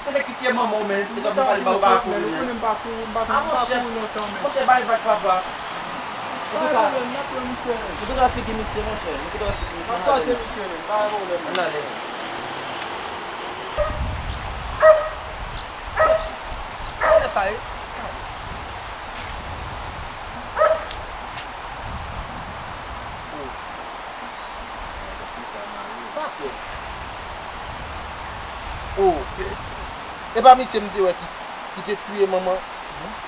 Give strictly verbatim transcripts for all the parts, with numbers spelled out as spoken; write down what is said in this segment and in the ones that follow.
Se nèg ki tiye manman w, men, li te vin pale ba ou pa kouri, men. Ou konnen m pa kouri, m pa, ah, m pa kouri lontan, men. Monchè, bay vag papa. Antouka, antouka figi misye, monchè. Antouka figi misye. Ann ale. Ann ale. Kiyès sa ye? Oh. Pa kwè. Oh. E pa misye m te wè ki, ki te tiye manman.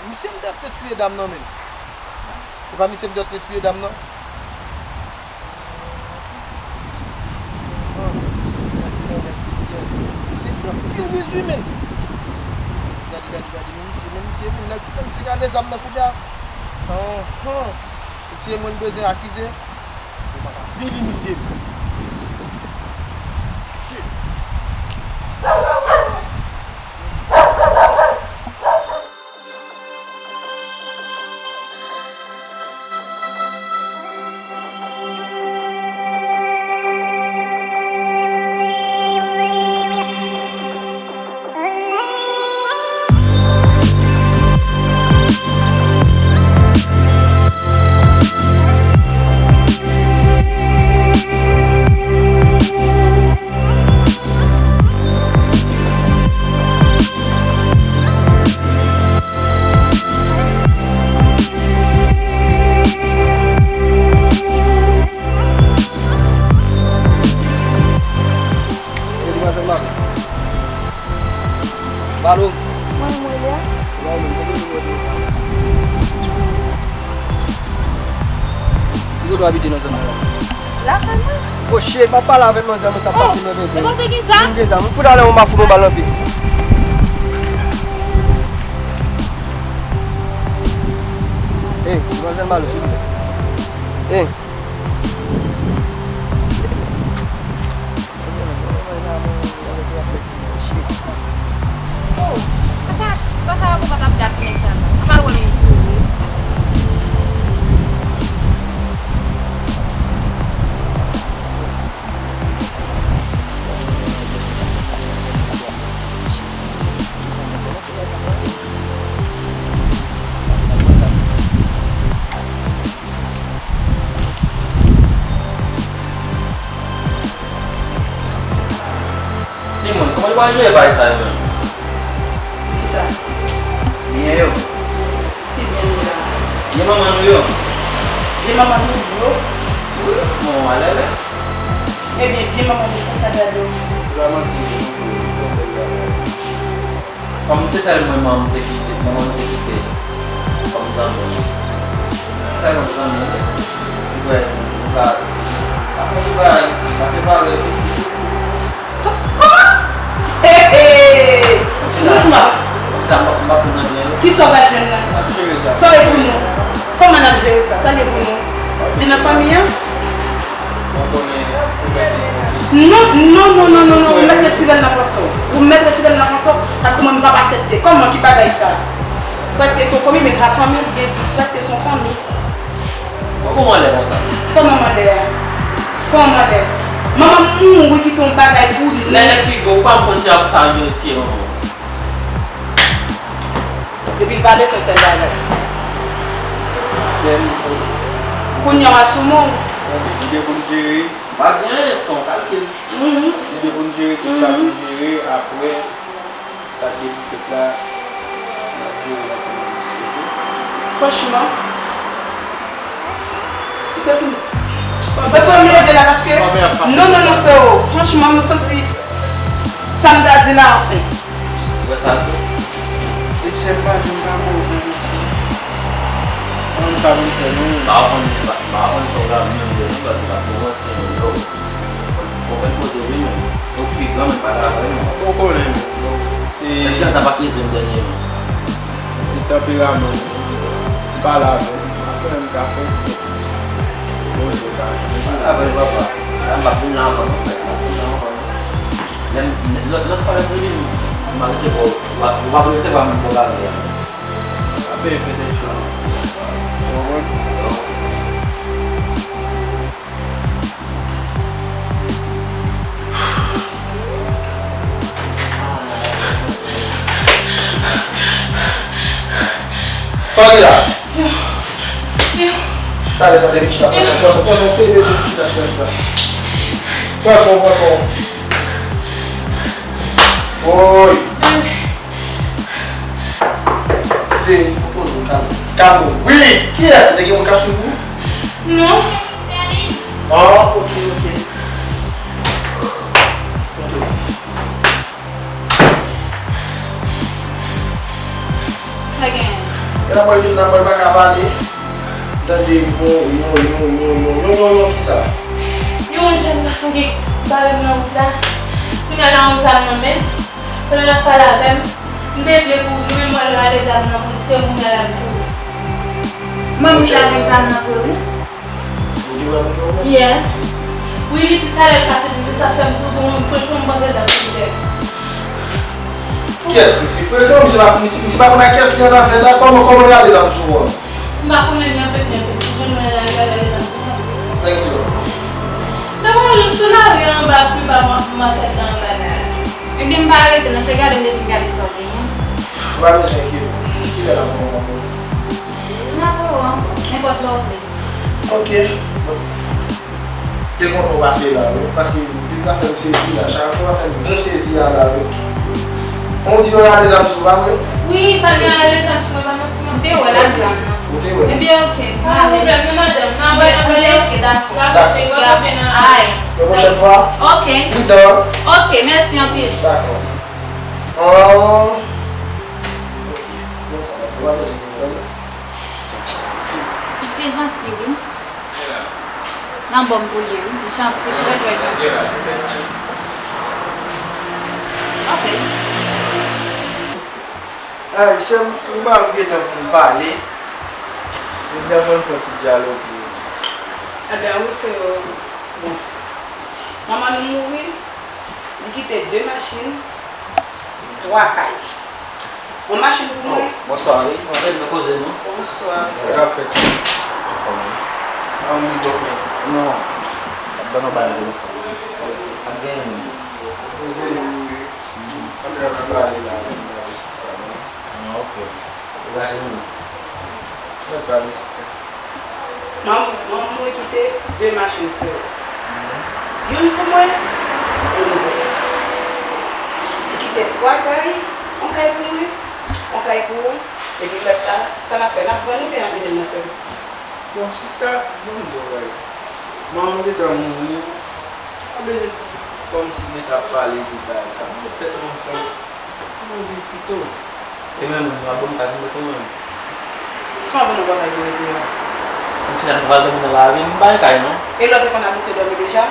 Misye m te, te tiye dam nan menm. E pa misye m te, te tiye dam nan. Ah, misye gen anpil riz wi menm. Gade, gade, gade, men misye, men misye, men nèg kòmsi gade zam nan kounye a. Anhan. Misye, mwen bezwen akize. Ou pa ka vini, misye. Demwazèl Malo. Malo. Mwen, mwen, lè. Mwen menm, kote nou mete? Ki kote w abite nan zòn nan la? Lakay mwen. Oh shit, m ap pale avèk manzè mwen sa pase nan tenten. Oh, e bon, te gen zam? M gen zam. M fout ale yon bafou yon bal nan pye. Hey, demwazèl Malo, silvouplè. Hey. Oh, sa, sa, sa, sa, pou pa t ap di a ti nèg sa, non. Apa l wè m wi. Timoun, kòman nou pral jere bagay sa yo menm? Kisa? Byen yo. Ki byen yo la? Byen manman nou yo. Byen manman nou yo? Wi, bon, alèlè. Ebyen, byen manman nou, sa sa gade w? Se pa manti, non, non, non, non, non. Kòm se sèl mwen manman m te kite, manman m te kite kòm zanmi. Sèl zanmi, li kwè nou ka, ka fè tout bagay, ka separe, fifti fifti. Sa, kòman? He, he! Kòmsi la, kòmsi la, m pa, m pa konn anyen. Kisa w pral jwenn la? M ap jere sa. Sa w ye pou nou? Kòman n ap jere sa? Sa l ye pou nou? Li nan fanmi an? Non, non, non, non, non, non, ou mèt retire l nan panse w. Ou mèt retire l nan panse w, paske mwen, m p ap aksepte. Kòman, ki bagay sa? Prèske se yon fanmi, men pa fanmi, ou byen di, prèske se yon fanmi. Bon, kòman lè konsa? Kòman manlè a? Kòman manlè? Manman m mouri kite yon bagay pou li. Lè lè pigo, ou pa konn si ap sa yo tiye manman w. Depi l pale, se yon sèl bagay. Sè m. Kounye a, w a sou men w. Li gen pou l jere. M pa di anyen, se yon kalkil. Mhm. Li gen pou l jere tout sa pou l jere, apre, sa k gen pou fèt la, n ap jere l ansanm avèk li, oke? Franchman, m santi m, m santi m leve la paske, non, non, non, freo, franchman, m santi sa m ta di la, anfen. Ou wè sa tou? E sè m pa di m pa move, mesye. Mwen, m pa konn fè, non. M pa konn, m pa, m pa konn sa w ta menm de nou, paske m ap di w manti, men yo. Fò w konn poze w, wi, men. Ou pi gran, men pa travay, non. Ou konnen, men. Se nèg la t ap akize m dènyèman. Se tanperaman m. M pale avè l. M pa konnen m ka fè. Bondye ka chanje. Pale avè l, papa. La, m p ap vin la ankò, non, frè. M p ap vin la ankò, non. Lè m, lòt, lòt fwa lè m vini, m a resevwa w. Ou p ap, ou p ap resevwa m bò bagay la. Apre fete chwa. Ou konprann? Bon. Talè la. Yo. Yo. Talè, talè, chita, pran swen, pran swen, pran swen, bebe, bebe, chita, chita, chita. Pran swen, pran swen. Woy. Bebe. Tande, poze w, kalme. Kalme w. Wi, kiyès? Te gen moun k ap swiv ou? Non. Ah, ok, ok. Montre. Sa gen? E nan mwen vin nan mwen pa ka pale. Tande yon, yon, yon, yon, yon, yon, yon, yon, kisa? Yon jèn gason ki bare m nan wout la. Kounye a la, yon zam nan men l. Pandan l ap pale avè m, m te vle kouri, men mwen rale zam nan pou l, se moun nan l ap kouri. Mwen, misye avèk zam nan pre wi. Ou di wè moun yo menm? Yes. Wi, li di talè l pase pou li, sa fè m tou tou, mwen, franchman, m panse l t ap tou fè. Kèt, misye frekan, misye pa, misye, misye pa konn ak kiyès li annafè la, kòman, kòman l rale zam sou ou an? M pa konnen li anpil, li anpil, si jwenn mwen la, li rale zam sou mwen. Nan ki zòn? Nan yon sou lari anba, pi ba, mwen, mwen fè sa anba la. Ebyen, m pa rete, non, se gade m depi gade sa w genyen. Ou pa bezwen enkyete w. Kilè l ap pran w? M ap pran w, nenpòt lè w vle. Ok. Bon. Te kontan w pase la, wi. Paske depi w ap fè m sezi la, chak fwa w ap fè m bon sezi a la, wi. Bon, ou di yo rale zam sou ou, pa vre? Wi, pa gen rale zam sou mwen, pa manti, non. M te wè la zam nan. Ou te wè? Ebyen, ok, m ale. Pa gen pwoblèm, non, madanm. N a wè, n a wè. Ebyen, ok, dakò. Dakò. Ay. Yon pwochèn fwa? Ok. Pridan. Ok, mèsi anpil. Dakò. An. Ok. Bon, sa va fè w a bezwen kontan. Misye janti, wi. Nan bòm pou li, wi. Li janti, trè, trè janti. Ok. Ay, sè m, m pa gentan pou m pale. M te fè yon ti dyaloge. Ebyen, wi, freo. Bon. Manman nou mouri, li kite de machin, twa kay. Yon machin pou mwen. Bonswa, wi. Mwen fèk nan koze nou. Bonswa. Sa k ap fèt? Anfòm, wi. An, wi, bon, men. Non. Ban nou bay telefòn. Ap gen. Koze nou, wi. Ap fè ti pale la, wi, avèk sista nou. Ah, ok. Degaje nou. Mwen pale, sista. Manman, manman mwen kite de machin freo. Youn pou mwen, youn pou mwen. Li kite twa kay, yon kay pou mwen, yon kay pou ou, epi lòt la, sa n ap fè? N ap vann li oubyen n ap mete l nan fè? Bon, sista, bon, m di w bagay. Manman m gentan mouri, pa bezwen kòmsi gentan pale de bagay sa. Mete tèt nou ansanm. Mwen viv pito. E men mwen, m ap ban m kay pou mwen tou, mwen. Kòman pou nou ba kay pou rete a? Mwen, si nou pral dòmi nan lari, m bay kay, non. E lè w te konn abitye dòmi deja?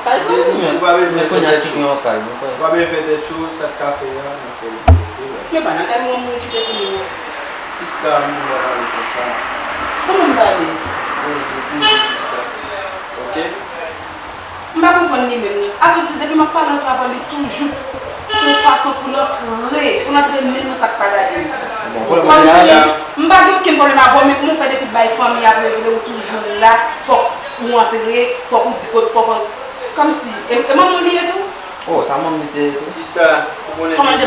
Kay sa, wi, men. Ou pa bezwen fè tèt cho. Ou pa bezwen fè tèt cho, sa t ka fè a, n ap fè l pou rete la. Men pa nan kay mwen moun kite pou nou. Sista, m pa pale konsa. Kòman m pale? Poze, poze, sista. Ok? M pa konprann li menm non. Apre di, depi m ap pale ansanm avè l, li toujou fè yon fason pou l antre, pou l antre menm nan sa k pa gade l. Kòmsi m pa gen okenn pwoblèm avè w, men kòman w fè depi bay fanmi ap regle, ou toujou la, fòk ou antre, fòk ou di kote, fòk, kòmsi, e, e manman w li ye tou? Oh, sa manman m li te ye tou. Sista, ou konnen li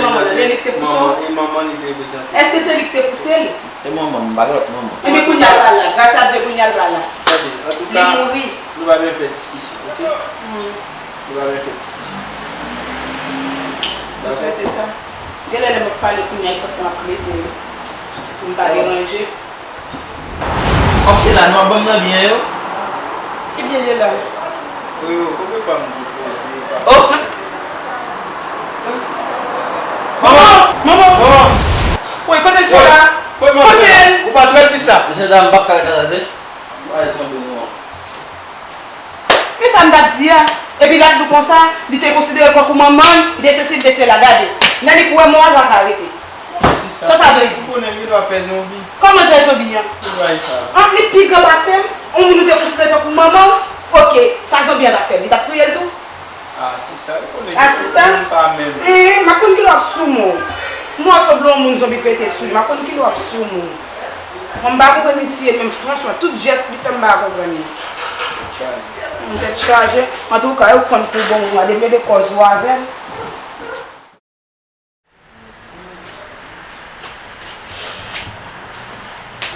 te prezante manman, e manman li te prezante. Èske se li ki te pouse l? E manman m, m pa gen lòt manman. Ebyen, kounye a l pa la. Gras a Dye, kounye a l pa la. Tande, antouka, li mouri. Nou pa bezwen fè diskisyon, ok? Hmm. Nou pa bezwen fè diskisyon. Mwen swete sa. Genlè lè m ap pale kounye a, e pòt mwen ap klete pou m pa deranje. Kòm se la, nou ap ban m nan byen yo? Ki byen ye la? Freo, konbyen fwa m di w poze, papa? Oh! Manman! Manman! Manman! Woy, kote l fè la? Kote l? Ou pa t wè ti sa? Mesye dam, m p ap ka ret la tande. Mwen zonbi nou an. Men sa m t ap di a. Epi l ap di w konsa, li te konsidere kòk ou manman l, li te sesi, li te sela, gade. Lè li pou wè mò a, l pa ka rete. Sa sa vle di? Ou konnen wi l ap fè zonbi. Kòman l fè zonbi an? Ou bay sa. An, li pi gran pase m, yon moun ou te konsidere tankou manman w, oke, sa zonbi an t ap fè l, li t ap touye l tou? Ah, sista, ou konnen ke moun pa menm. Eh, m ap konn kilè w ap sou moun. M wè sanble yon moun zonbi pete sou li, m ap konn kilè w ap sou moun. Mwen m pa konprann misye menm, franchman, tout jès li fè m pa konprann li. M tèt chaje, antouka, yo konn pou bon, mwen depi de kòz ou avè l.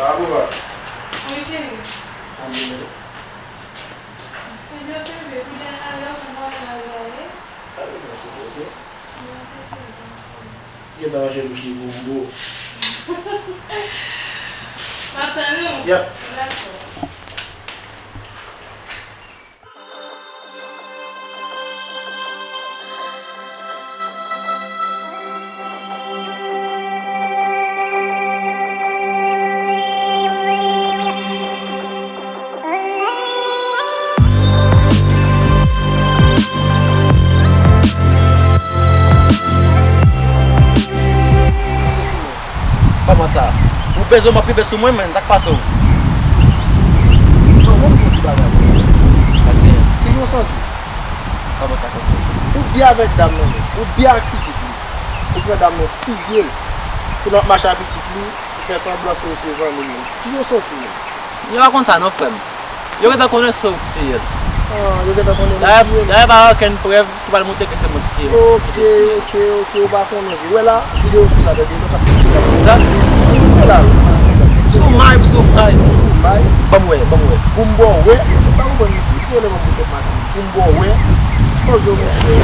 Sa va, papa? Wi, cheri. Ann vini. Ebyen, bebe, pou dènye lè, pou vwayaj la ye. Pa bezwen foutre, oke? Gentan rache bouch li pou m bo. M ap tann ou. Yep. Dakò. Kòman sa? Ou bezwen w ap rive sou mwen, menn, sa k pase w? Bon, bon, m di yon ti bagay. Sa k genyen? Kijan w santi w? Kòman sa, kòman sa? Ou byen avèk dam nan, menn. Ou byen ak pitit li. Ou pran dam nan, fizye l. Pou l ap mache ak pitit li, ou fè sanblan ke w se zanmi l, menn. Kijan w santi w, menn? Yo pa konn sa non, frè m. Yo gentan konnen se ou k tiye l. Ah, yo gentan konnen mwen tiye l. Dayè, pa gen okenn prèv ki pral montre ke se mwen ki tiye l. Ok, ok, ok, ou pa konnen vre. Wè la, videyo sou sa, tande, nou t ap fè sila. Sa? Koute la, wi. Sou may, sou may. Sou may. Ban m wè, ban m wè. Pou m ba w wè, ou pa konprann mesye. Mesye, lè ban m kote m ap pou m ba w wè. Poze w, mesye.